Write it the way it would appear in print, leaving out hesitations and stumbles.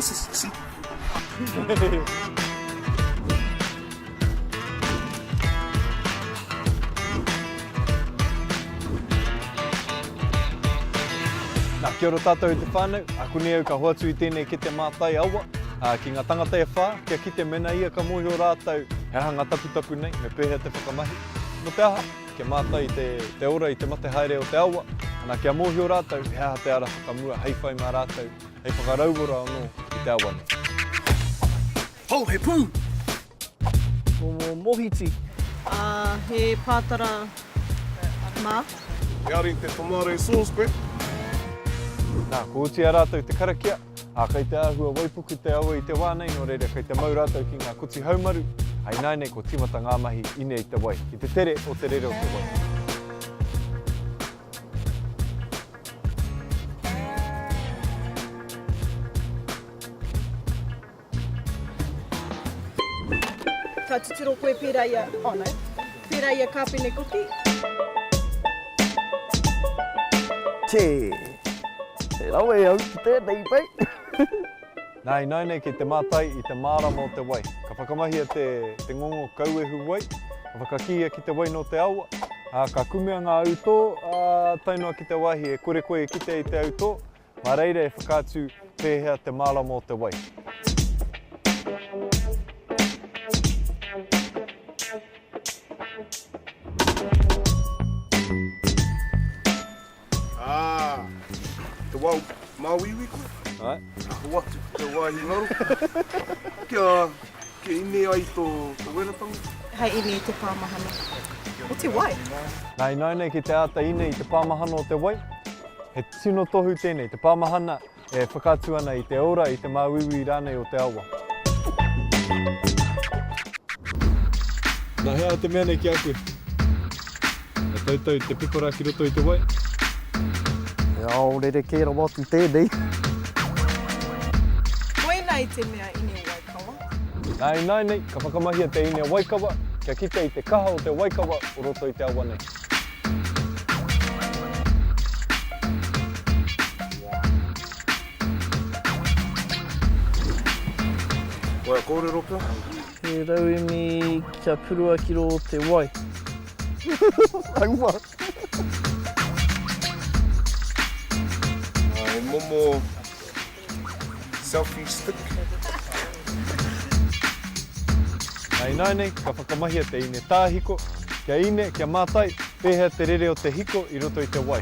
What's this? See? Nā, kia ora tātou e te whānau, akuni au ka hoatu i tēnei kete mātai awa ā, ki ngā tangata e whā, kia kite mēnā ia ka mōhio rātou he aha ngā taputapu nei, me pēhea te whakamahi. Nō te aha, kia mātai i te, te ora, i te mate haere o te awa, ana kia mōhio rātou he aha te ara whakamua hei whai mā rātou, hei whakarauora anō i te awa nei. Ho, he pū! Momo mohiti. Ā, he pātara mā. He ari te tomato sauce koe. Nā, kua oti a rātou te karakia, ā, kei te āhua waipuku te awa i te wā nei, nō reira kei te mau rātou ki ngā koti haumaru, ā, ināianei kua tīmata ngā mahi ine i te wai, i te tere o te rere o te wai. Ka titiro koe pērā i a, oh no, pērā i a Kāpene Kuki. Tē, he rawe au ki tēnei, mate. Nā, ināianei kei te mātai i te mārama o te wai. Ka whakamahia te, te ngongo kauehu wai, ka whakakīia ki te wai nō te awa, ā, ka kumea ngā autō, ā, tae noa ki te wāhi e kore koe e kite i te autō, Mā reira e whakaatu pēhea te mārama o te wai. Ah, te wā māuiui koe? Āe. Ka hoatu ki te wāhi ngaro. Kia, kia ine ai tō, tō weratanga. Hei ine i te pāmahana o te wai. Nā, ināianei ki te āta ine i te pāmahana o te wai, He tino tohu tēnei, te pāmahana e whakaatu ana i te ora, i te māuiui rānei o te awa. Nā, he aha te mea nei ki a koe? Ka tautau te piko rā ki roto i te wai. He ao rerekē rawa atu tēnei. Koinā i te mea ine waikawa. Nā, ināianei, ka whakamahia te ine waikawa kia kite i te kaha o te waikawa o roto i te awa nei. Koia kōrero pea? He rauemi kia purua ki rō te wai. Aua! He momo Selfie stick. Nā ināianei, ka whakamahia te ine tāhiko, kia ine, kia mātai, pēhea te rere o te hiko i roto i te wai.